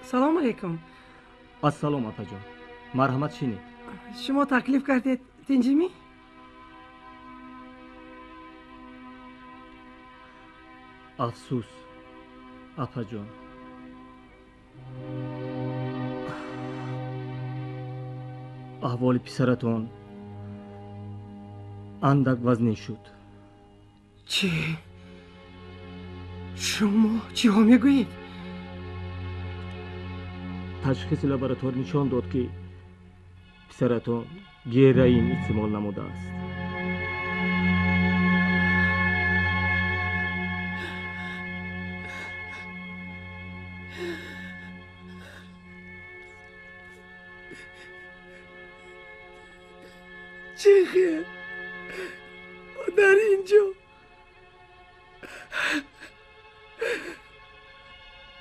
Салом алейкум. Ассалом, апаҷон. Марҳамат, шинед. Шумо таклиф кардед, тинҷимӣ? Афсӯс, апаҷон. Аҳволи писаратон андак вазнин шуд. Чӣ? Шумо чиҳо мегӯед? Ташхиси лабораторӣ нишон дод, ки писаратон героин истеъмол намудааст. Чӣ хел? Дар ин ҷо?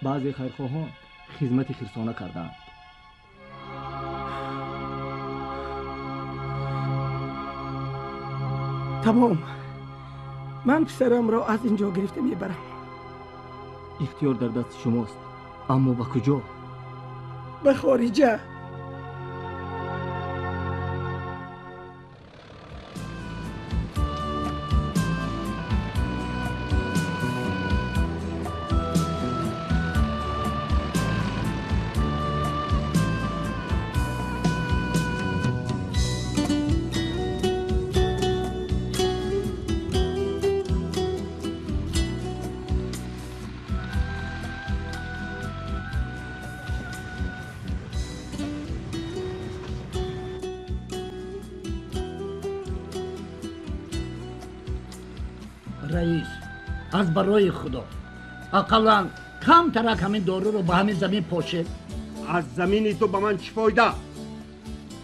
Баъзе хайрхоҳон хизмати хирсона кардаанд. Тамом. Ман писарамро аз ин ҷо гирифта мебарам. Ихтиёр дар дасти шумост, аммо ба куҷо? Ба хориҷа. Раис, аз барои Худо ақаллан камтарак ҳамин доруро ба ҳамин замин пошед. Аз замини ту ба ман чӣ фоида?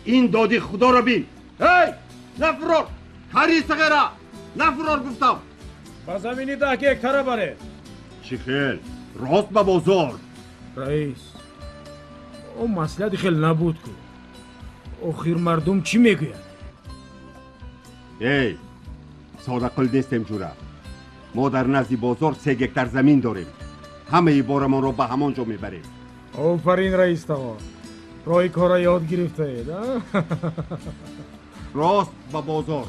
Ин доди Худоро бин. Эй, нафурор, кари сағира, нафурор гуфтам. Ба замини 10 гектара баред. Чӣ хел? Рост ба бозор. Раис, о маслиҳати хел набуд ку. Охир мардум чӣ мегӯяд? Эй, содақил нестем, ҷура. Мо дар назди бозор 3 гектар замин дорем. Ҳамаи борамонро ба ҳамон ҷо мебарем. Офарин, раис тағо. Роҳи корро ёд гирифтаед, а? Рост ба бозор.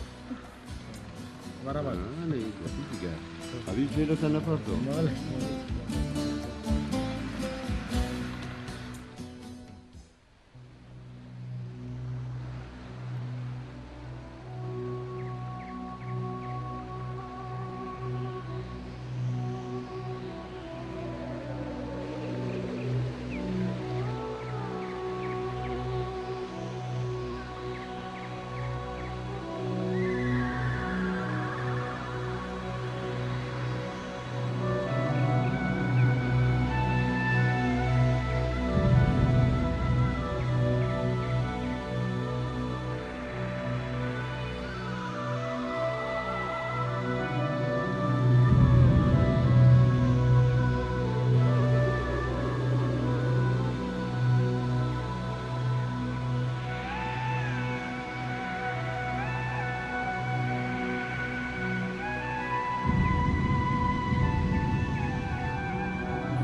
Барабар.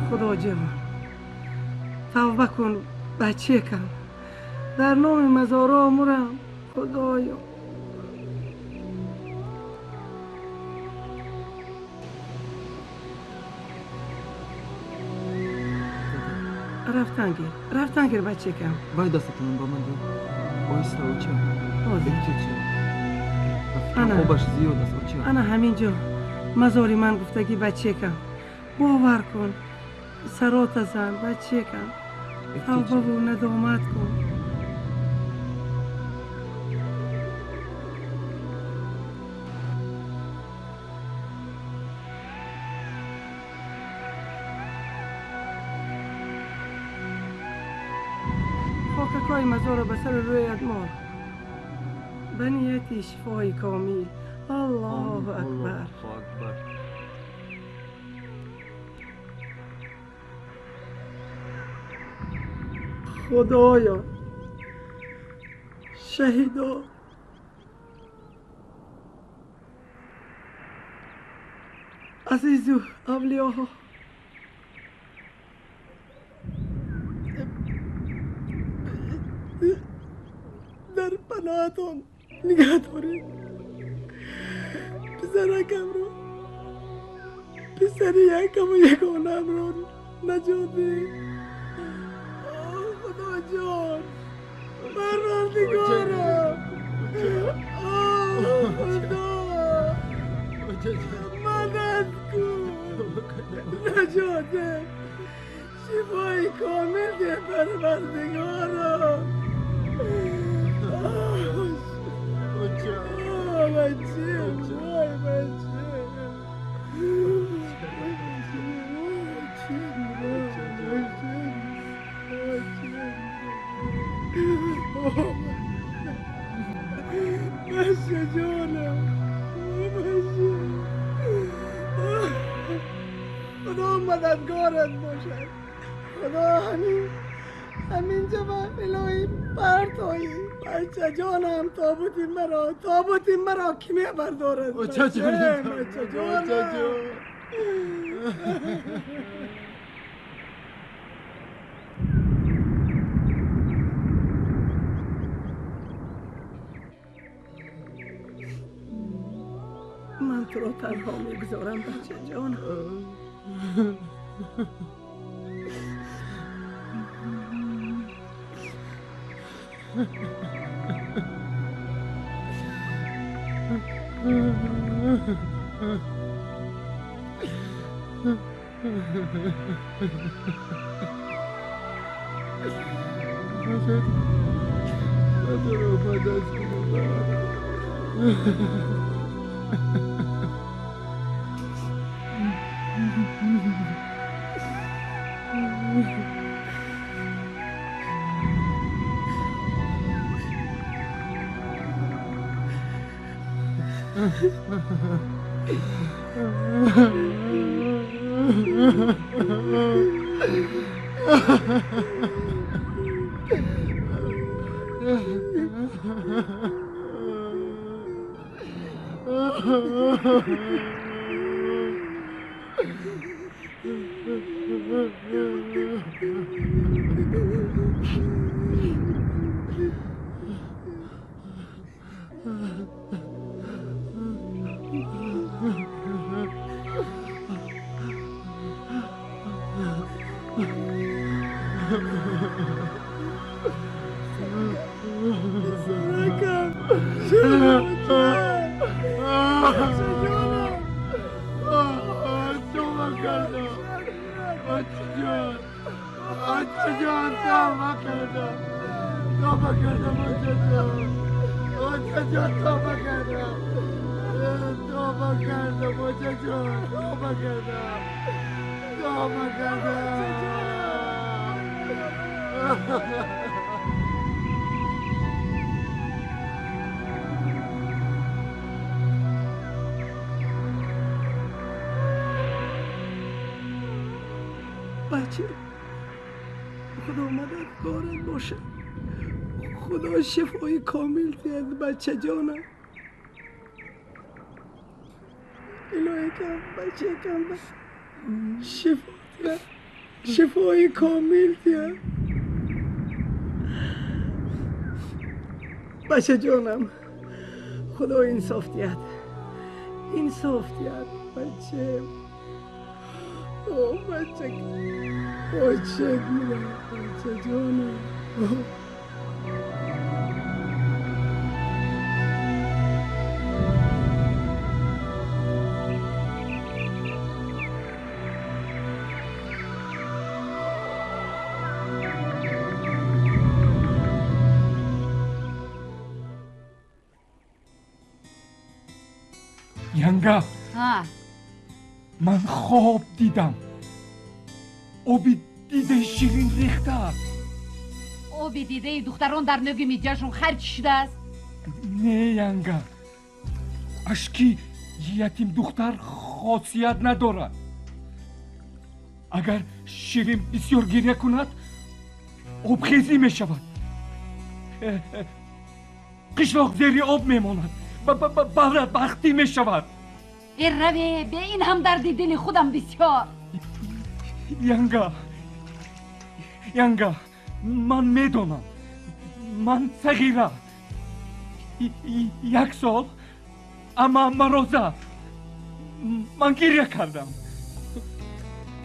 Худоҷон, тавба кун, бачекам. Дар номи мазоро мурам, Худоё. Рафтан гир, рафтан гир, бачекам. Вай дастатонам ба ман дод. Оҳиста, оча. Эҳтиёт. Обаш зиёд аст, оча. Ана ҳамин ҷо мазори ман гуфтагӣ, бачекам. Бовар кун, сарота зан, бачекам. Тавбаву надомат кун. Хокакҳои мазорро ба сару рӯят мол. Ба нияти шифои комил. Аллоҳу акбар. Худоё, шаҳидо, азизу авлиёҳо. Дар паноҳатон нигаҳ доред. Писаракамро, писари якаму ягонамро наҷот деҳ. Худоҷон, парвардигорам, Худо, мадад кун, наҷот деҳ, шифои комил деҳ, парвардигорам. Бачем, вой бачем, бача ҷонам, бача, Худо мададгорат бошад. Худо ҳамин ҷо илоҳӣ партоӣ. Бача ҷонам, тобути маро, тобути маро кӣ мебардорад? Бача ҷонам. Ман туро танҳо мегузорам, бача ҷонам. Бача, Худо мададгорат бошад. Худо шифои комил диҳад, бача ҷонам. Илоҳӣ кам, бачакам, шифо диҳад, шифои комил диҳад. Бача ҷонам, Худо инсоф диҳад, инсоф диҳад, бачам. О, бача, бача, бача ҷонам. Янга, ман хоб дидам. Оби дидаи Ширин рехтааст. Оби дидаи духтарон дар нӯги миҷашон харҷ шудааст. Не, Янга, ашки ятим духтар хосият надорад. Агар Ширин бисёр гиря кунад, обхезӣ мешавад. Қишлоқ зери об мемонад, бахтӣ мешавад. Э раве, бе ин ҳам дарди дили худам бисёр. Янга, Янга, ман медонам, Ман сағира. Як сол амма маро зад. Ман гиря кардам.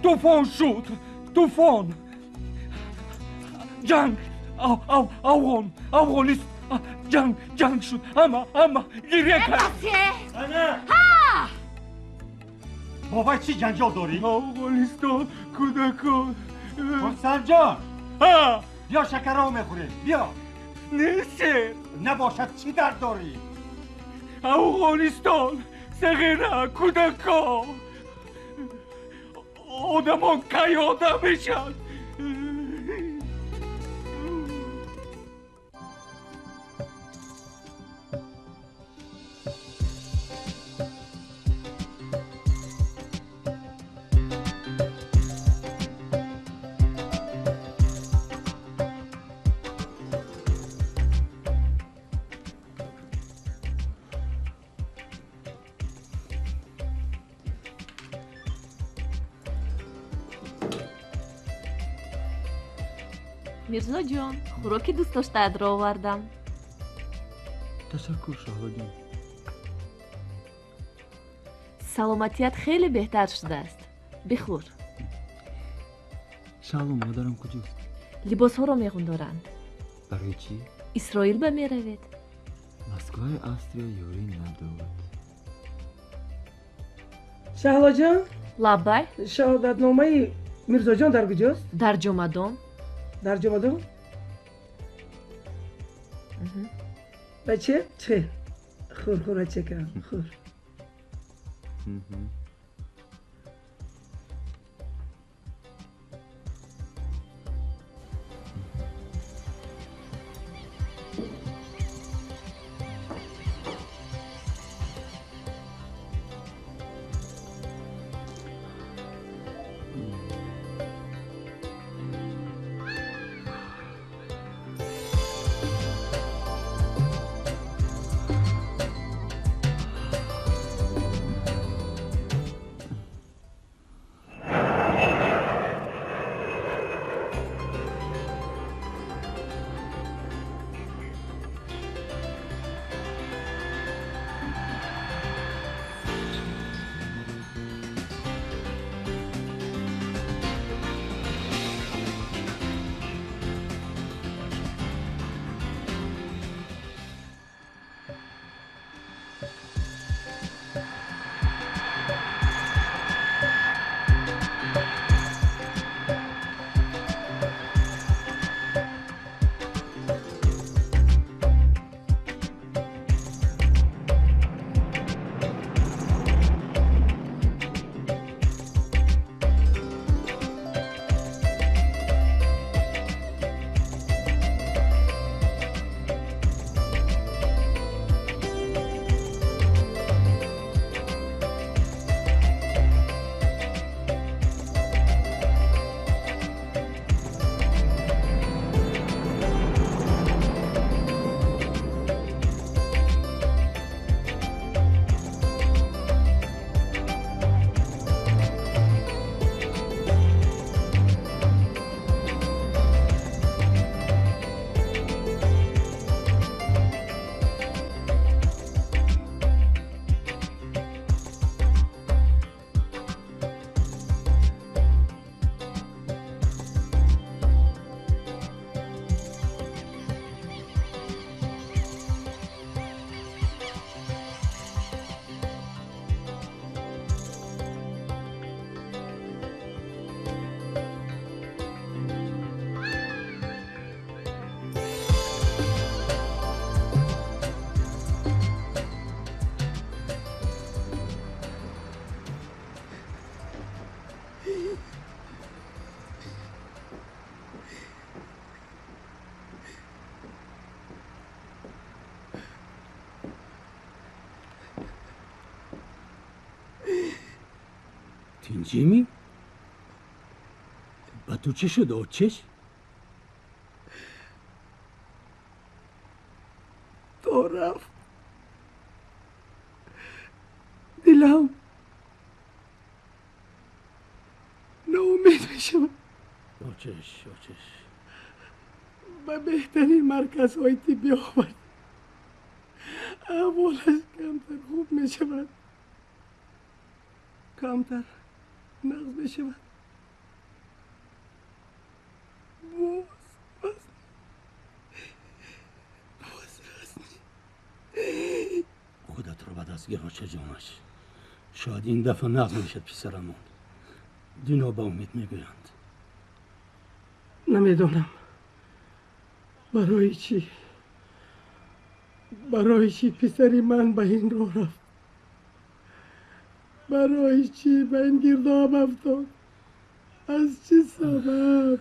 Тӯфон шуд, тӯфон. Ҷанг, Афғонист, ҷанг шуд. Амма гиря кард. Ана! Бобай чӣ ҷанҷол дорӣ? Афғонистон, кӯдакон. Хурсандҷон! Биё шакаро мехӯрем, биё. Не, сер. Набошад, чӣ дард дорӣ? Афғонистон, сағира, кӯдакон. Одамон кай одам мешаванд? Мирзоҷон, хӯроки дӯстдоштаатро овардам. Ташаккур, Шаҳлоҷон. Саломатият хеле беҳтар шудааст. Бихӯр. Шаҳло, модарам куҷост? Либосҳоро меғундоранд. Барои чӣ? Исроил ба меравед. Москваи Австрия ёрӣ надод. Шаҳлоҷон? Лаббай. Шаҳодатномаи Мирзоҷон дар куҷост? Дар ҷомадон. Дар ҷомадон? Бача, чӣ? Хӯр, хӯр, бачакам, хӯр. Тинҷимӣ? Ба ту чӣ шуд, отчеш? То рафт дилам ноумед мешавад. Отчеш, отчеш. Ба беҳтарин марказҳои тиббӣ овард. Аҳволаш камтар хуб мешавад, камтар нағз мешавад. Боз вазн, боз вазн. Худатро ба даст гир, очаҷонаш. Шояд ин дафъа нағз мешавад писарамон. Дино ба умед мегӯянд. Намедонам барои чӣ, барои чӣ писари ман ба ин роҳ рафт, барои чӣ ба ин гирдоб афтод, аз чӣ сабаб?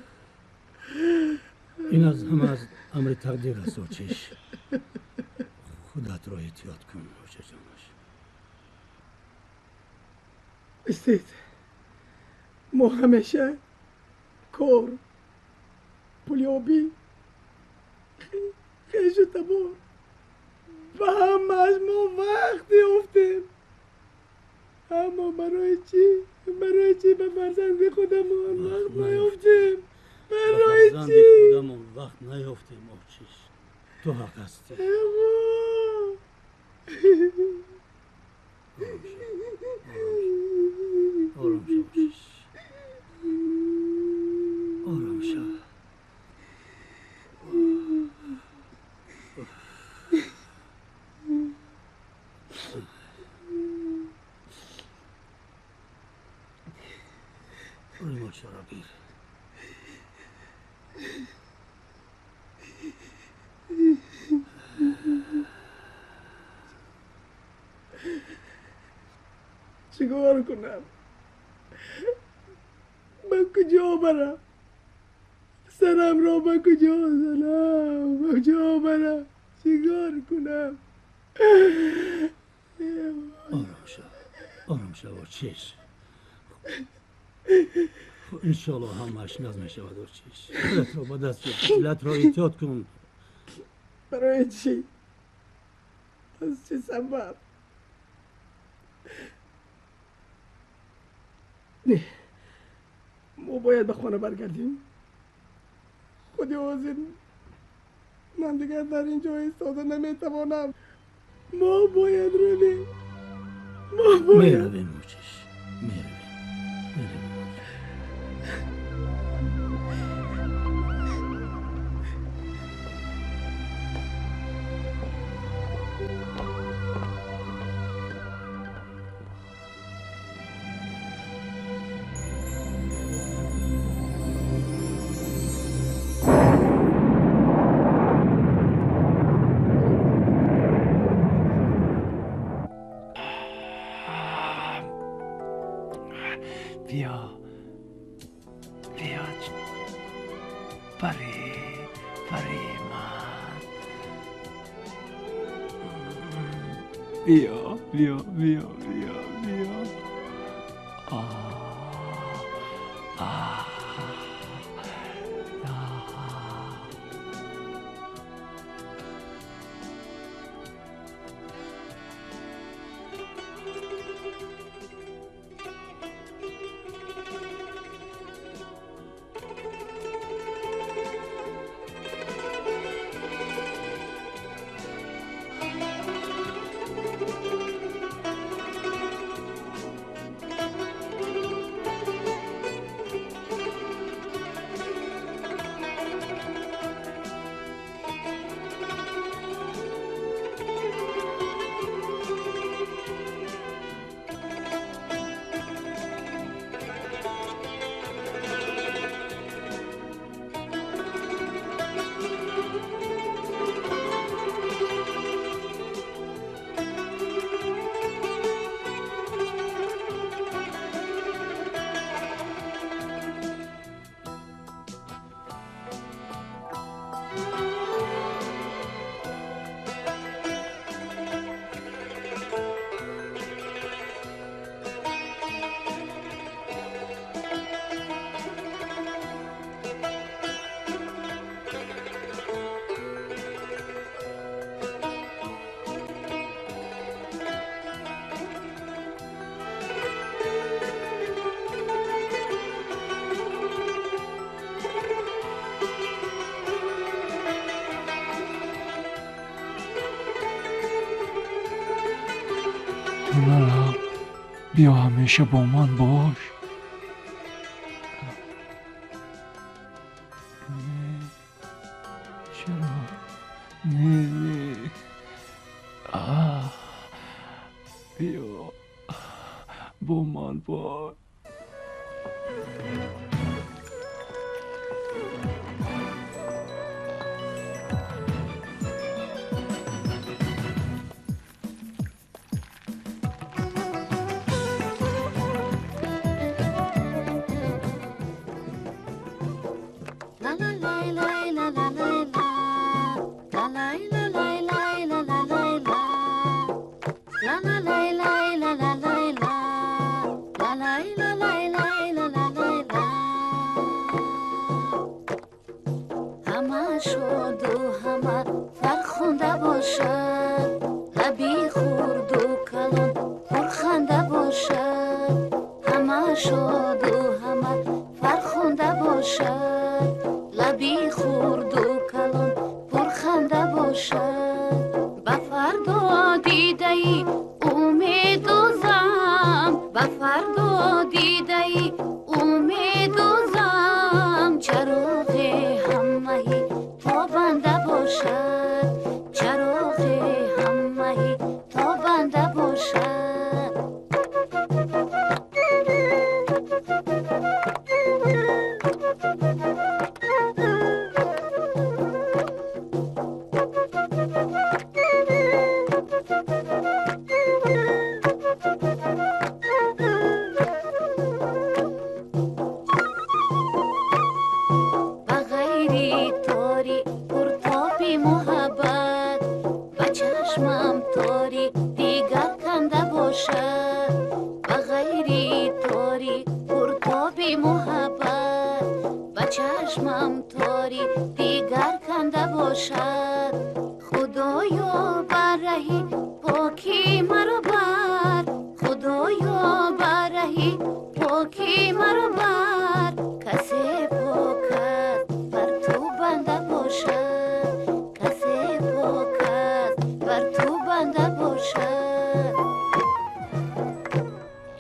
Ин аз ҳама аз амри тақдир аст, очиш. Худатро эҳтиёт кун, очаҷонаш. Истед, мо ҳамеша кор, пулёбӣ, хешу табор, ба ҳамааш мо вақт ёфтем. Аммо барои чӣ, барои чӣ ба фарзанди худамон вақт наёфтем? Барои чӣ? Худамон вақт наёфтем, очиш. Ту ҳақ ҳастӣ. Ором шав, очиш. Ором шав. Рӯймолчаро гир. Чикор кунам? Ба куҷо барам? Сарамро ба куҷо занам? Ба куҷо барам? Чикор кунам? Ором шав, ором шав, очиш. Иншоалло ҳамааш нағз мешавад, очиш. Худатро ба даст биёр, дилатро эҳтиёт кун. Барои чӣ? Аз чӣ сабаб? Не, мо бояд ба хона баргардем. Худи ҳозир ман дигар дар ин ҷо истода наметавонам. Мо бояд равем. Мо бояд меравем, очиш, меравем, меравем. بیا بیا پری، پری من، بیا بیا بیا بیا بیا. آه آه Биё ҳамеша бо ман бош. Не, чаро? Не, не. Биё бо ман бош.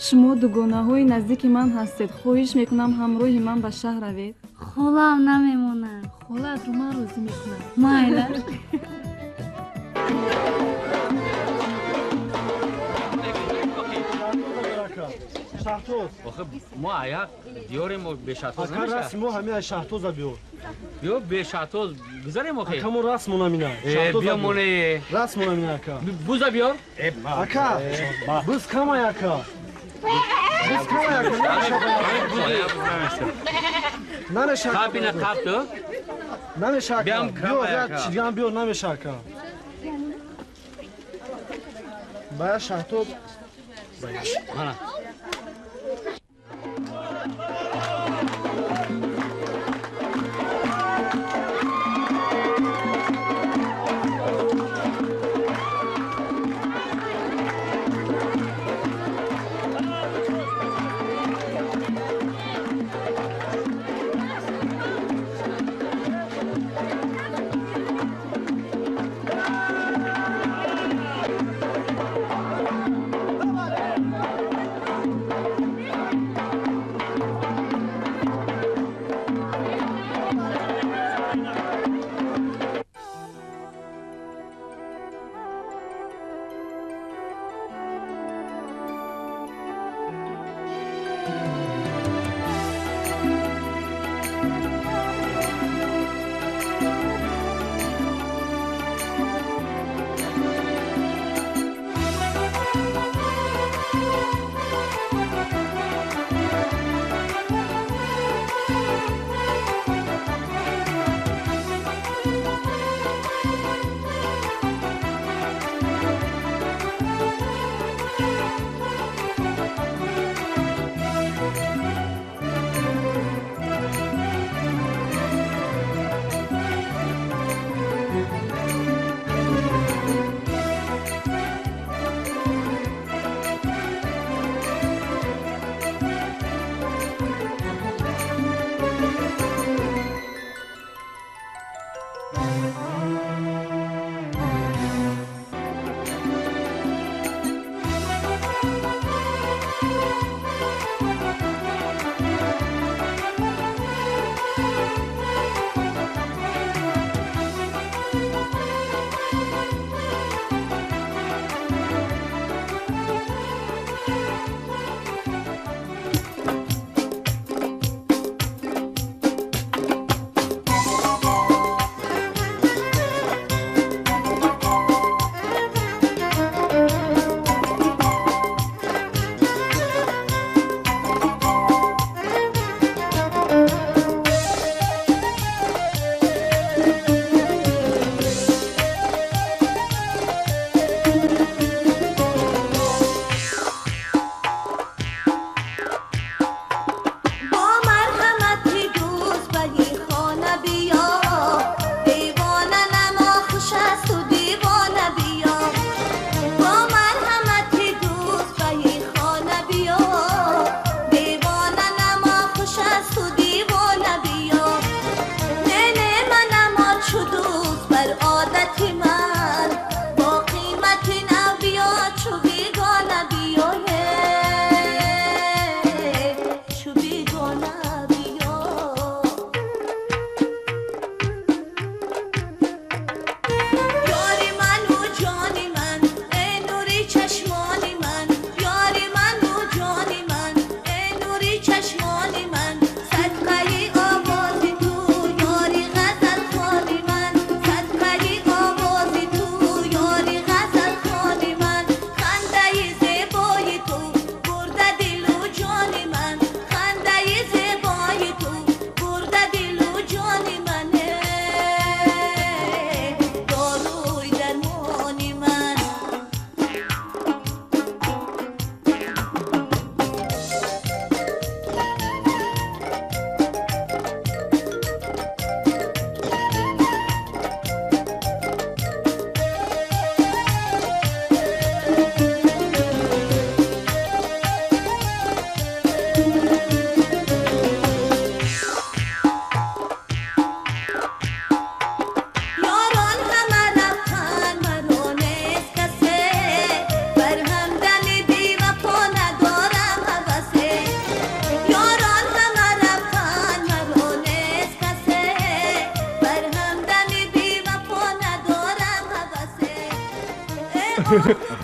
Шумо дугонаҳои наздики ман ҳастед. Хоҳиш мекунам ҳамроҳи ман ба шаҳр равед. Холаам намемонад. Холаатро ман розӣ мекунам. Майлаш. Охе мо аяқ диёрем бешатоз намешавад. Расм мо ҳамин шаҳтоза биё. Биё бешатоз гузарем охе. Ака мо расм намина. Биё моне. Расм намина ака. Буза биёр. Ака. Буз камай ака. Буз камай ака. Намеша. Қабина қаб ту. Намеша ака. Биё як чизган биё намеша ака. Бая шаҳтоз. Мана.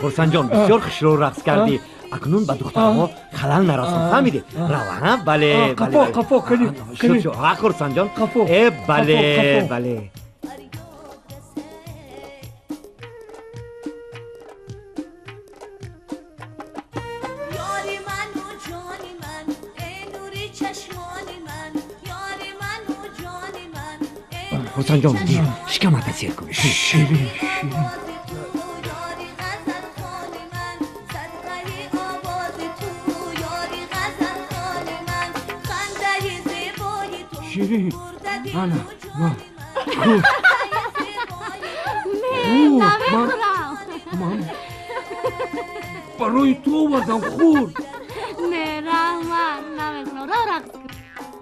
Хурсандҷон, бисёр хушрӯ рақс кардӣ. Акнун ба духтарҳо халал нарасон, фаҳмидӣ? Рава, бале. Қафо, қафо, кани. Ҳа, Хурсандҷон. Э, бале, бале. Хурсандҷон, шикамата сер кун. Ширин, ширин. Ширин, ана, ма, хӯр. Не, намехӯрам. Ман барои ту овардам, хӯр. Не, раҳмат, намехӯрам. Рав рақс кун.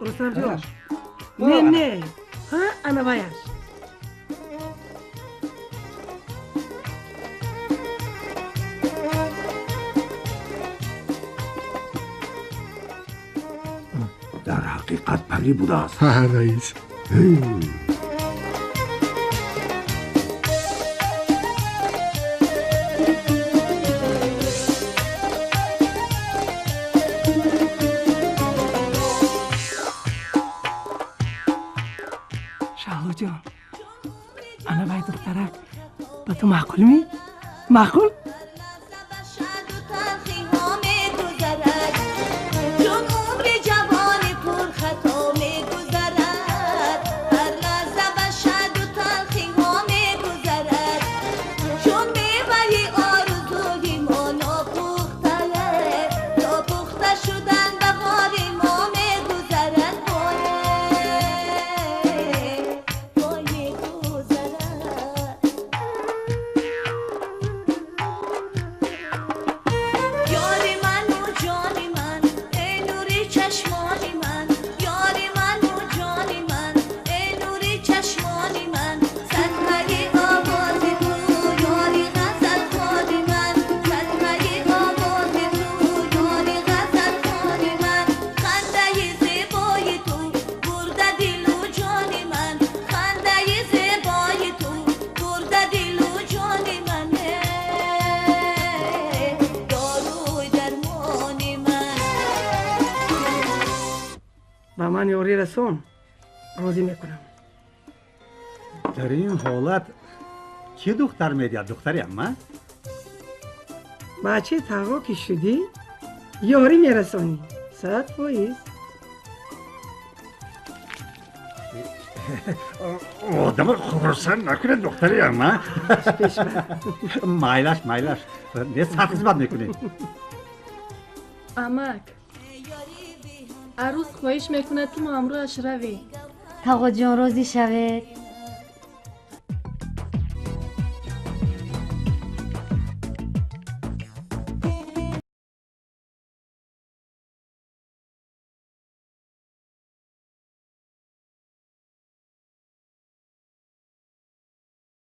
Рустамҷон, не, не, ҳа, ана ваяш. Дар ҳақиқат парӣ будааст. Ҳа, раис. Шаҳлоҷон, ана вай духтарак ба ту маъқул ми? Маъқул? Ба ман ёрӣ расон, розӣ мекунам. Дар ин ҳолат кӣ духтар медиҳад, духтари амма? Бачаи тағо ки шудӣ, ёрӣ мерасонӣ, 100%. Одама хурсанд накунед, духтари амма. Майлаш, майлаш, не сар хизмат мекунед. Амак, арӯс хоҳиш мекунад, ки мо ҳамроҳаш равем. Тағоҷон, розӣ шавед.